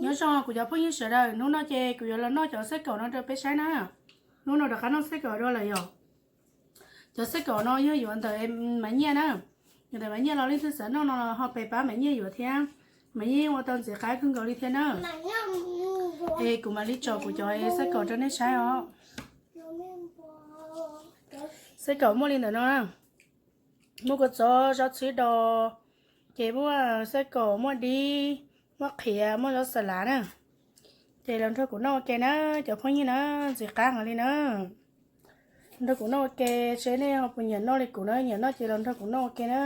Nyob zoo kuv cov phooj ywg sawv daws, hnub no ces kuv yuav los noj cov xab kaum no rau peb saib na. Hnub no rov qab noj xab kaum dua lawm yom. Cov xab kaum no yog yuav ntawm Maiv Nyiaj na. Yuav ntawm Maiv Nyiaj los leej twg xav noj no ho pes pab Maiv Nyiaj yuav thiab. Maiv Nyiaj ua tau ntxim qab kawg nkaus li thiab na. Es kuv mam li tsom kuv cov xab kaum rau nej saib os. Xab kaum muaj li ntawm no na. Muaj kua txob, zaub txhwb dos, ces muaj xab kaum, muaj dib, muaj qhiav, muaj zaub xa lav na. Ces los nrog kuv noj ua ke na, cov phooj ywg na, ntxim qab heev li na. Nrog kuv noj ua ke, seb nej ho puas nyiam noj li kuv na, nyiam noj ces los nrog kuv noj ua ke na.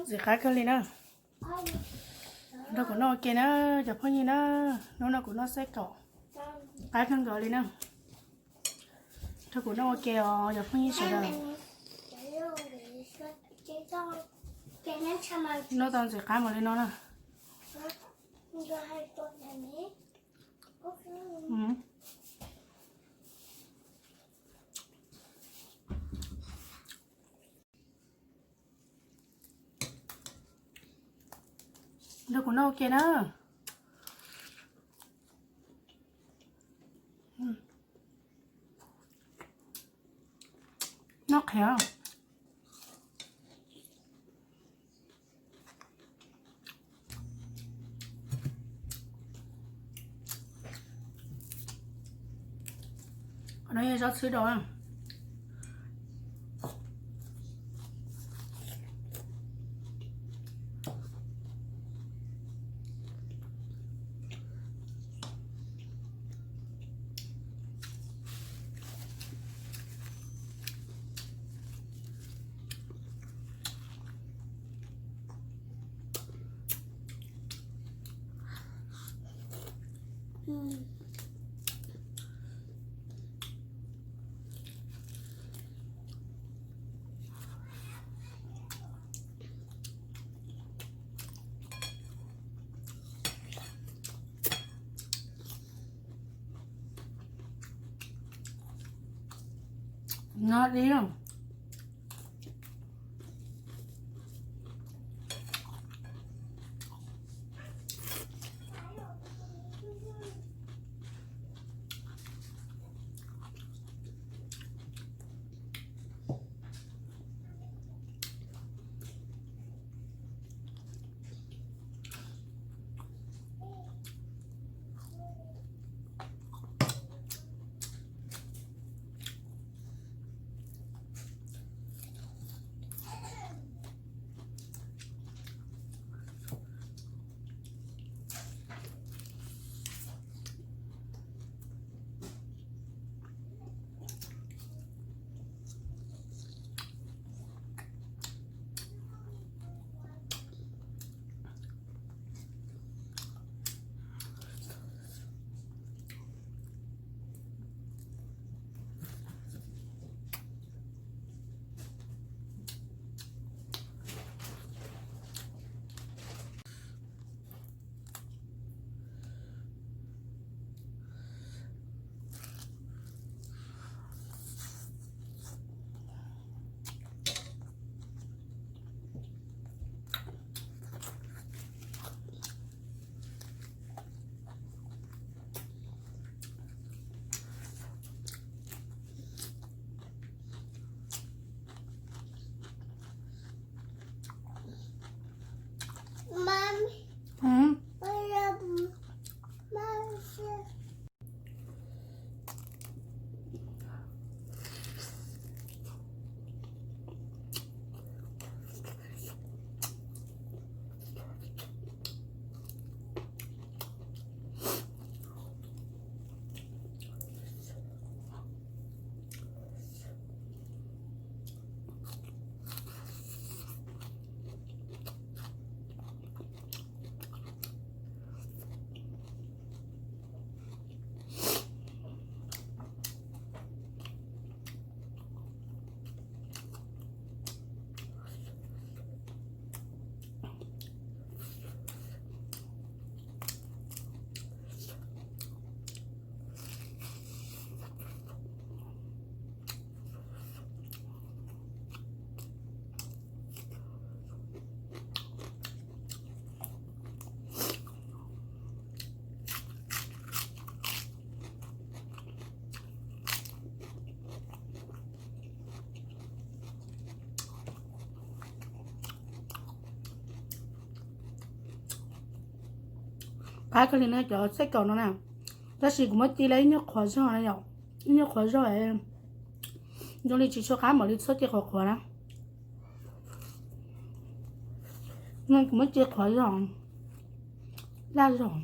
Ntxim qab kawg li na. Nrog kuv noj ua ke na, cov phooj ywg na, hnub no kuv noj xab kaum, qab kawg nkaus li na. Nrog kuv noj ua ke os cov phooj ywg sawv daws. Noj tau ntxim qab mus li no na. Nrog kuv noj ua ke na. Noj qhiav. Qhov no yog zaub txhwb dos. No dib. Qab kawg li na cov txaij kaum no na, tab sis kuv muab ci lawm ib nyuag qhuav zog na yom, ib nyuag qhuav zog zoo li tsis tshua qab npaum li txhob ci qhuav qhuav na. Kuv muab ci qhuav zog, laj zog.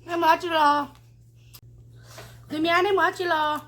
Nej mus dab tsi los? Tus me ab, nej mus dab tsi los?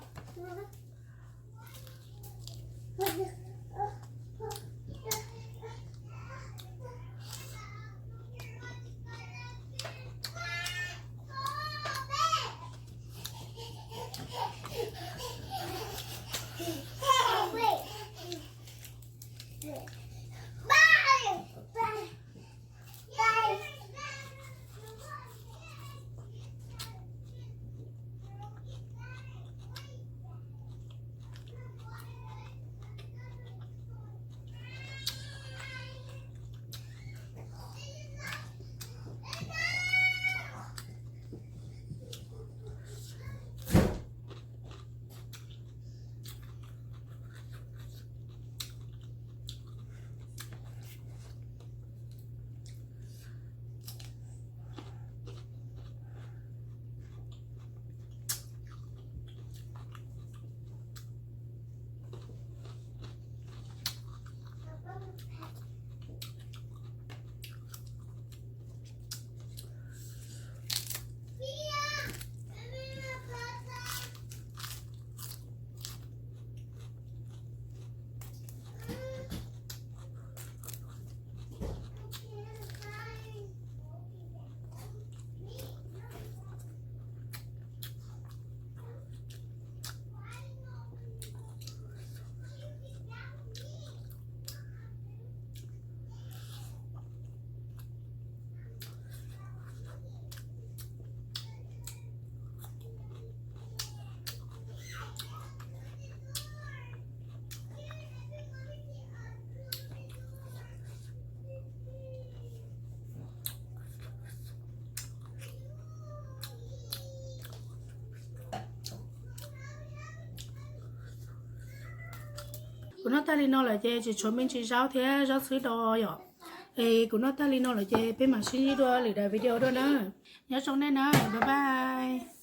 Kuv noj tag li no lawm ces tseem tshuav me ntsis zaub thiab zaub xwb do yom. Es kuv noj tag li no lawm ces peb mam sib ntsib dua lwm daim video dua na. Nyob zoo nej na, bye bye.